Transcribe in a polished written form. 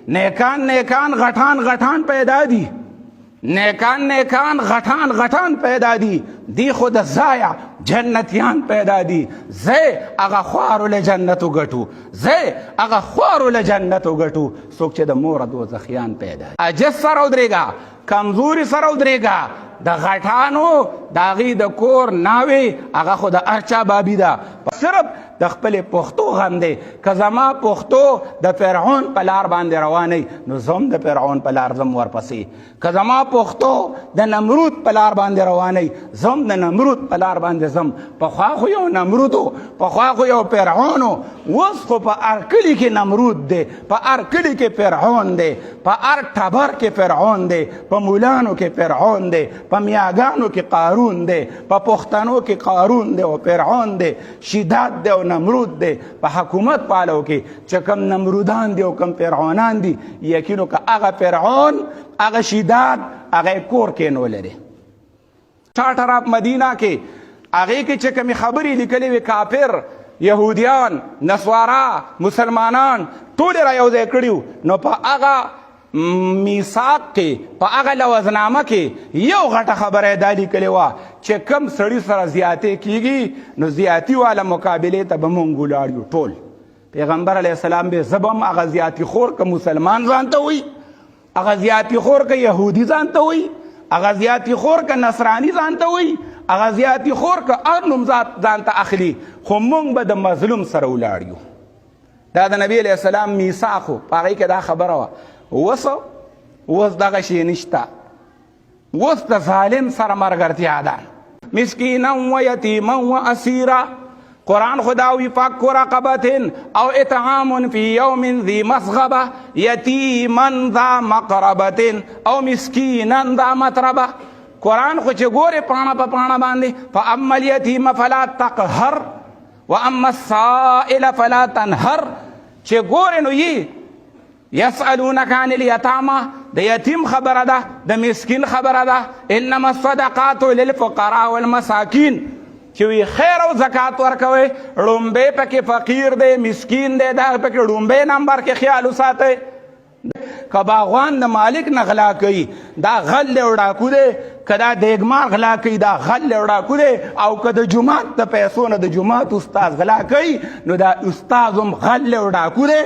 نیکان نیکان غټان غټان پیدا دي، نیکان نیکان غټان غټان پیدا دي، دی خو د ځایه جنتیان پیدا دي. زه هغه خوارو له جنت وګټو، زه هغه خوارو له جنت وګټو څوک چې د موره دوزخیان پیدا دي. عاجز سره ودرېږه، کمزوري سره ودرېږه. د غټانو د هغې د کور ناوې هغه خو د هر چا بابي ده. صرف د خپلې پښتو غم دی. که زما پښتو د فرعون په لار باندې روانه نو زه هم د فرعون په لار ځم ورپسې. که زما پښتو د نمرود په لار باندې روانه زه هم د نمرود په لار باندې ځم. پخوا خو یو نمرود و، پخوا خو یو فرعون و، اوس خو په هر کلي کې نمرود دی، په هر کلي کې فرعون دی، په هر ټبر کې فرعون دی، په مولانو کې فرعون دی، په میاګانو کې قارون دی، په پښتنو کې قارون دی او فرعون دی، شداد دی او نمرود دی. په حکومت پالو کې چې کوم نمرودان دي او کوم فرعونان دي، یقینو که هغه فرعون، هغه شداد، هغه کور کې نو لري. چارټر اف مدینه کې هغې کې چې کومې خبرې لیکلې وې، کافر، یهودیان، نصوارا، مسلمانان ټول را یو ځای کړي. نو په هغه میثاق کې، په هغه لوظنامه کې یو غټه خبره یې دا لیکلې وه چې کم سړي سره زیاتې کیږي نو زیاتي واله مقابلې ته به مونږ ولاړ یو ټول. پیغمبر علیه السلام به زه به هم هغه زیاتي خور که مسلمان ځان ته وایي، هغه زیاتی خور که یهودي ځان ته وایي، هغه زیاتی خور که نصرانی ځان ته وایي، هغه زیاتی خور که هر نوم ځان ته اخلي، خو مونږ به د مظلوم سره ولاړ یو. دا د نبی علیه السلام میثاق و، په هغې کې دا خبره وه. اوس اوس دغه شی نشته، اوس د ظالم سره مرګرتیا ده. مسکینا و یتیما و اسیرا، قرآن خدا وی فک رقبتن او اطعام فی یوم ذی مسغبه یتیما ذا مقربتن او مسکینا ذا متربه. قرآن خو چې ګورې پاڼه په پاڼه باندې، فاما الیتیم فلا تقهر واما السائل فلا تنهر، چې ګورې نو یي یسألونک عن الیتاما، د یتیم خبره ده، د مسکین خبره ده. انما الصدقات للفقراء والمساکین، چې وی خیر او زکات ورکوي، ړومبی پکې فقیر دی، مسکین دی، دا پکې ړومبی نمبر کې خیال وساتئ. که باغوان د مالک نه غلا کوي دا غل دی او ډاکو دی، که دا دیګمار غلا کوي دا غل دی او ډاکو دی، او که د جومات د پیسو نه د جومات استاد غلا کوي نو دا استاد هم غل دی او ډاکو دی.